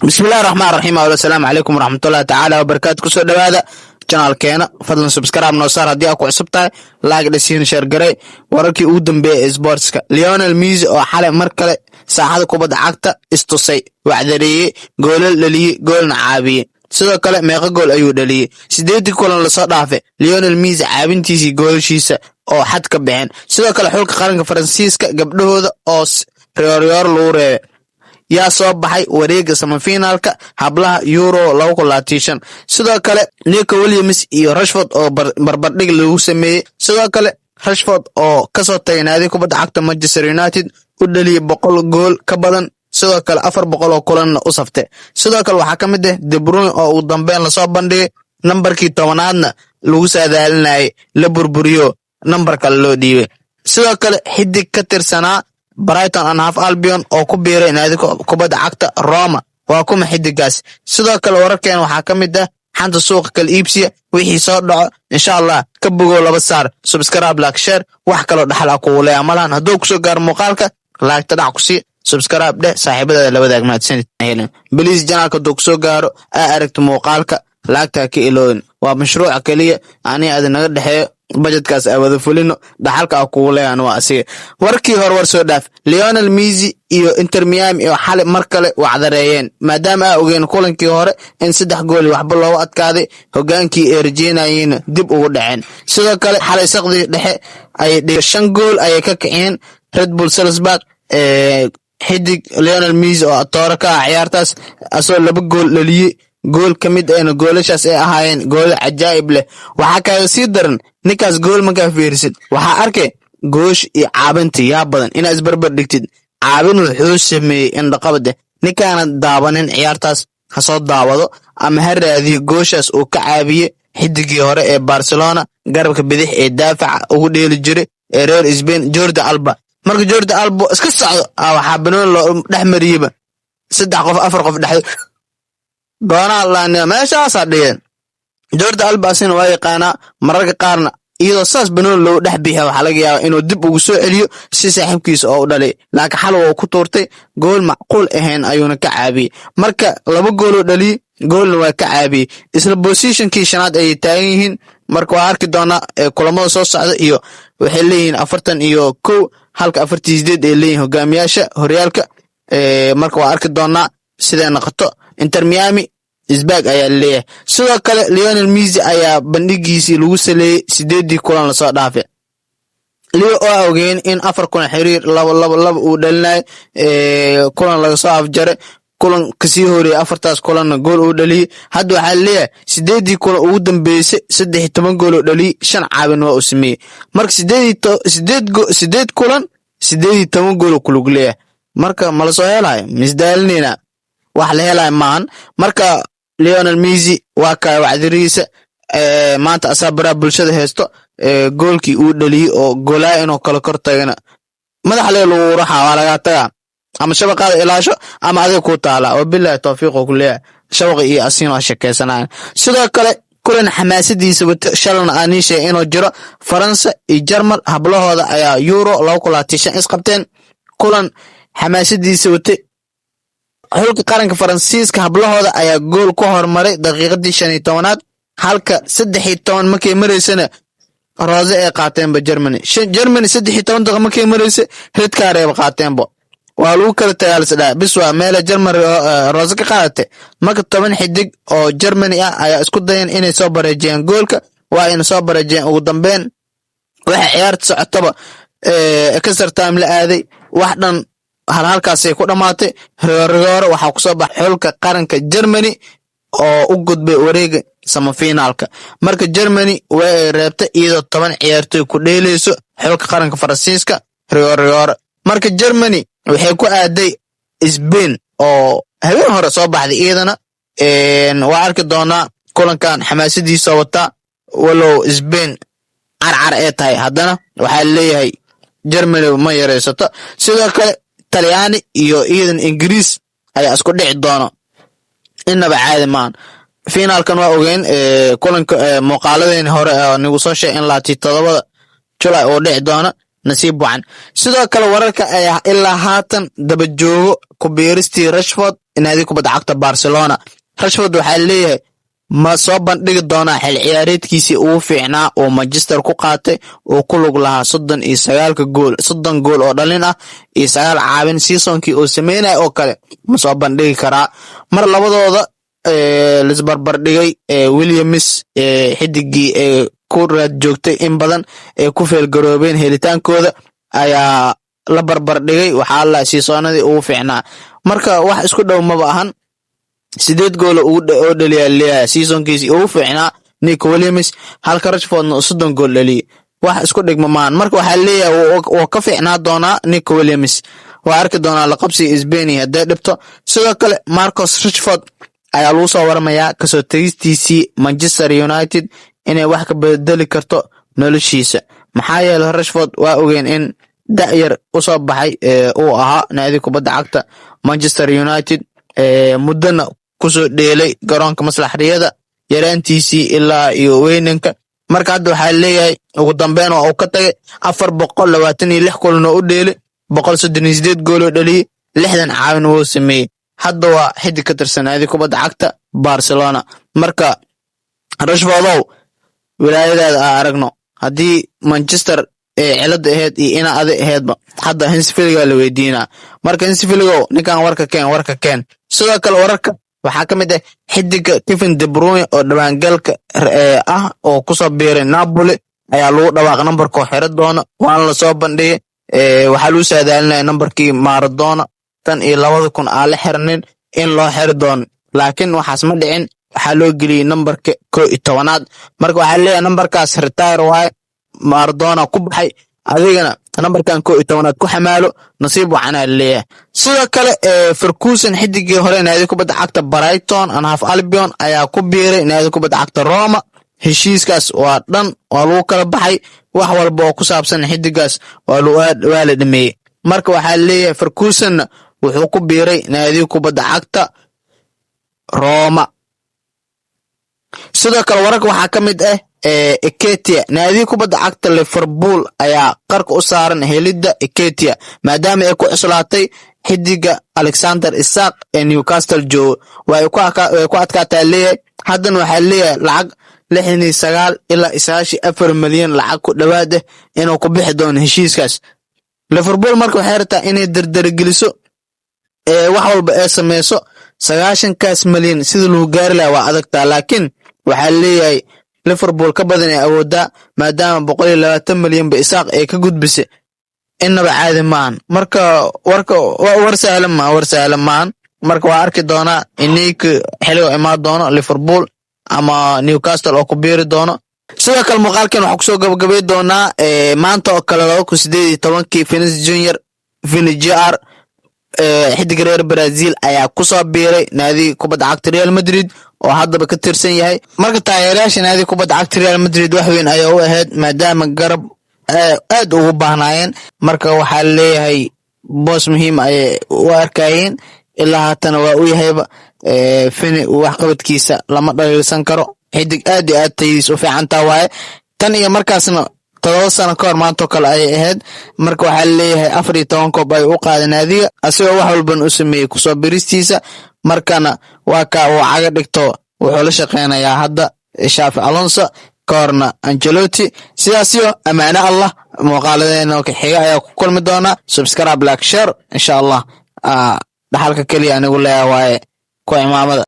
Bismillahi raxmaan raxiim. Asalaamu calaykum waraxmatullahi tacaala wabarakaatu. Kusoo dhowaada channelkeena. Fadlan subscribe noo saar haddii aa ku cusub tahay, like dhasiin, share garay. Wararkii ugu dambeeyay ee sportska: Lionel Messi oo xalay mar kale saaxada kubadda cagta istusay, wacdareeyey, goolal dhaliyey, goolna caabiyey. Sidoo kale meeqa gool ayuu dhaliyey 8-dii kulan lasoo dhaafay? Lionel Messi caabintiisii, goolashiisa oo xad ka baxeen. Sidoo kale xulka qaranka Faransiiska gabdhahooda oo riyooryoor lagu reebay. Yaa soo baxay wareega semifinaalka hablaha Euro 2025? Sidoo kale Nico Williams iyo Rashford oo barbardhig lagu sameeyey. Sidoo kale Rashford oo kasoo tagay naadi kubadda cagta Manchester United u dhaliyey 100 gool ka badan, sidoo kale 400 oo kulanna u saftay. Sidoo kale waxaa ka mid ah De Bruyne oo ugu dambeyn lasoo bandhigay, nambarkii 10aadna lagu saadaalinayay la burburiyo, nambar kale loo dhiibay. Sidoo kale xidig ka tirsanaa Brighton and Hove Albion oo ku biiray naadi kubadda cagta Roma, waa kuma xidigaas? Sidoo kale wararkeena waxaa ka mid ah xanta suuqa kala iibsiya, wixii soo dhaco insha Allah. Ka bogow laba saar, subscribe, like, share. Wax kaloo dhaxal ah kugu leeya malahan. Hadduu kusoo gaaro muuqaalka, like-ta dhac ku sii, subscribe dheh, saaxiibadaada la wadaag. Mahadsanid. Please, channelka hadduu kusoo gaaro, aa aragta muuqaalka, like-taa ka iloowin. Waa mashruuca keliya ani aad naga dhexeeyo. Budgetkaas aa wada fulino, dhaxalka a kugu leeyan waa asiga. Warkii hore war soo dhaaf. Lionel Messi iyo Inter Miami oo xalay mar kale wacdareeyeen, maadaama aa ogeen kulankii hore in 3 gool waxba loogu adkaaday, hogaankii ay rajeynayeenna dib ugu dhaceen. Sidoo kale xalay saqdii dhexe ay 5 gool ayay ka kiciyeen Red Bull Salzburg. Xidig Lionel Messi oo atooro ka ah ciyaartaas, asoo 2 gool dhaliyey, gool ka mid ahna goolashaas ay ahaayeen goolal cajaa'ib leh. Waxaa kaaga sii daran, ninkaas gool markaa fiirisid, waxaa arkay goosh iyo caabinta yaa badan inaa isbarbar dhigtid. Caabin wuxuu sameeyey indhaqabad eh. Ninkaana daabanin ciyaartaas ha soo daawado ama ha raadiyo gooshaas uu ka caabiyey xidigii hore ee Barcelona, garabka bidix ee daafaca ugu dheeli jiray ee reer Spain, Jordi Alba. Marka Jordi Alba iska socdo, waxaa banooni loo dhex mariyeyba saddex qof, afar qof dhexdo doonaha laania meeshaasaa dhigeen. Jordi Alba asina waa yaqaanaa, mararka qaarna iyadoo saas banooni loogu dhex bixiya waxaa laga yaabaa inuu dib ugu soo celiyo si saaxiibkiisa oo u dhalay, laakiin xal waa ku tuurtay, gool macquul ahayn ayuuna ka caabiyey. Marka 2 gooloo dhaliyey, goolna waa ka caabiyey. Isla positionkii shanaad ayay taagan yihiin. Marka waa arki doonaa kulamada soo socda. Iyo waxay leeyihiin 41, halka 48 ay leeyihiin hogaamiyaasha horyaalka. Marka waa arki doonaa siday noqoto. Inter Miami is back ayaa leeyahay. Sidoo kale Lionel Messi ayaa bandhigiisii lagu saleeyey 8-dii kulan lasoo dhaafay. Leo oo ogeen in 4 kulan xiriir 2, 2, 2 uu dhalinay, kulan laga soo afjaray, kulan kasii horeeyey afartaas kulanna gool uu dhaliyey. Hadda waxaa leeyahay 8-dii kulan ugu dambeysay 13 gool oo dhaliyey, 5 caawin waa uu sameeyey. Marka 8 kulan 18 gool oo kulug leeyahay. Marka mala soo helayo, misdaalinayna, wax la helayo maahan. Marka Lionel Messi waa kaa wacdirihiisa maanta asaa baraha bulshada haysto. Goolkii uu dhaliyey oo goolaya inuu kala kor tagana, madaxa lee lagu raxa, waa lagaa tagaa, ama shabaqaada ilaasho ama adiga ku taala. Wabilahi tawfiiq oo ku leeyahay. Shabaqa iyo asiin waa shekeysanayan. Sidoo kale kulan xamaasadiisa wata, shalana aan ii sheegay inuu jiro, Faransa iyo Jarmal hablahooda ayaa Euro 2025 isqabteen. Kulan xamaasadiisa watay, xulka qaranka Faransiiska hablahooda ayaa gool ku hormaray daqiiqadii 15aad, halka 13 markay maraysana roose ay qaateenba Germany. Germany 13 daqiiqo markay maraysa red card ayba qaateenba, waa lagu kala tagaa lasdhaha, bis waa meela German roose ka qaadatay. Marka 10 xidig oo Germany ah ayaa isku dayan inay soo bareejiyaan goolka, waa ayna soo bareejiyeen. Ugu dambeyn waxay ciyaarta socotaba extra time la aaday, wax dhan halhalkaasay ku dhammaatay. Rigoore waxaa kusoo baxay xulka qaranka Germany oo u gudbay wareega semifinaalka. Marka Germany way ay reebtay iyadoo 10 ciyaartoy ku dheeleyso xulka qaranka Faransiiska rigoore rigoore. Marka Germany waxay ku aaday Spain oo habeen hore soo baxday iyadana. Waa arki doonaa kulankan xamaasadiisa wata. Walow Spain carcar ee tahay, haddana waxaa leeyahay Germany ma yareysato. Sidoo kale Talyaani iyo iidan Ingiriis ayaa isku dhici doono, inaba caadi maahan. Finaalkan waa ogeen kulanka muuqaaladeeni hore nagu soo sheegay in 27-da Julay uu dhici doono. Nasiib wacan. Sidoo kale wararka ayaa ilaa haatan daba joogo ku biiristii Rashford. Naadi kubadda cagta Barcelona. Rashford waxaa leeyahay ma soo bandhigi doonaa xil ciyaareedkiisii ugu fiicnaa oo Manchester ku qaatay, oo ku lug lahaa 39-ka gool, 30 gool oo dhalin ah iyo 9 caawin, seasonkii uu sameynaya oo kale ma soo bandhigi karaa? Mar labadooda lisbarbardhigay, Williams xidigii ee ku raad joogtay in badan ee ku feelgaroobeen helitaankooda ayaa la barbardhigay. Waxaa la seasonadii ugu fiicnaa, marka wax isku dhow maba ahan. 8 gool oo dhaliyaa leeyahay seasonkiisii ugu fiicnaa Nico Williams, halka Rashfordna uu 30 gool dhaliyay. Wax isku dhigma maahan. Marka waxaa leeyahay wuu ka fiicnaa doonaa Nico Williams. Waa arki doonaa laqabsiga Spain hadday dhibto. Sidoo kale Marcus Rashford ayaa lagu soo waramayaa kasoo tegistiisii Manchester United inay wax ka bedeli karto noloshiisa, maxaa yeelay Rashford waa ogeen in da'yar usoo baxay uu ahaa naadi kubadda cagta Manchester United, muddona kusoo dheelay garoonka maslaxriyada yaraantiisii ilaa iyo weynanka. Marka hadda waxaa leeyahay ugu dambeyn waa uu ka tagay. 426 kulan oo u dheelay, 138 gool oo dhaliyey, 60 caawin wuu sameeyey. Hadda waa xidig ka tirsan naadi kubadda cagta Barcelona. Marka Rashfordow, wilaayadaada aa aragno haddii Manchester ee cilada ahayd iyo ina adi ahaydba. Hadda Hansi Flick-ga la weydiinaa. Marka Hansi Flick-ow, ninkan warka keen, warka keen. Sidoo kale wararka waxaa ka mid ah xidiga Kevin De Bruyne oo dhawaangalka ah oo kusoo biiray Napoli ayaa lagu dhawaaq nambarkoo xiro doono, waana lasoo bandhigay. Waxaa lagu saadaalinaya nambarkii Maradona tan iyo 2000 aan la xirnin in loo xiri doono, laakiin waxaas ma dhicin. Waxaa loo geliyey nambarka 11-aad. Marka waxaa leeyahay nambarkaas retire waaye, Maradona ku baxay, adigana nambarkan 11-aad ku xamaalo, nasiib wacanaa leeyahay. Sidoo kale Ferguson, xidigii hore naadi kubadda cagta Brighton and Hove Albion, ayaa ku biiray naadi kubadda cagta Roma. Heshiiskaas waa dhan, waa lagu kala baxay. Wax walba oo ku saabsan xidigaas waa la dhameeyey. Marka waxaa leeyahay Fergusonna wuxuu ku biiray naadiga kubadda cagta Roma. Sidoo kale wararka waxaa ka mid ah Nketiah. Naadiga kubadda cagta Liverpool ayaa qarka u saaran helidda Nketiah, maadaama ay ku cuslaatay xidiga Alexander Isak ee Newcastle joogo. Way ku adkaataa leeyahay. Haddana waxaa leeyahay lacag 69 ilaa 94 milyan lacag ku dhowaad ah inuu ku bixi doono heshiiskaas. Liverpool marka waxay rabtaa inay dardargeliso wax walba ee sameyso 90-kaas milyan. Sida lagu gaari lahaa waa adagtaa, laakiin waxaa leeyahay Liverpool ka badan ay awoodaa, maadaama 120 milyan ba Isak ay ka gudbisay. Innaba caadi maahan. Marka warka war sahlan maahan, war sahlan maahan. Marka waa arki doonaa inik xiliga imaan doono Liverpool ama Newcastle oo ku biiri doono. Sidoo kale muuqaalkan waxaa kusoo gabagabay doonaa maanta oo kale 2018-kii Vinicius Junior, Vini Jr, xidiga reer Brazil ayaa kusoo biiray naadiga kubadda cagta Real Madrid oo haddaba ka tirsan yahay. Marka taageerayaasha naadiga kubadda cagta Real Madrid wax weyn ayaa u ahayd, maadaama garab aad ugu baahnaayeen. Marka waxaa leeyahay boos muhiim ayay u arkayeen, ilaa haatana waa u yahayba. Vini waxqabadkiisa lama dhaliilsan karo, xidig aad iyo aad tayadiis u fiicantaa waaye. Tan iyo markaasna 7 sano ka hor maantoo kale ayay ahayd. Marka waxaa leeyahay 14 koob ay u qaaday naadiga, asigoo wax walban u sameeyey kusoo biristiisa. Markana waa ka uu caga dhigto, wuxuu la shaqeynayaa hadda Xabi Alonso, ka horna Ancelotti. Sidaasiyo ammaano Allah, muuqaaladeena xiga ayaa ku kulmi doona. Subscribe, like, share, insha Allah. Dhaxalka keliya anigu leeya waaye kuwa imaamada.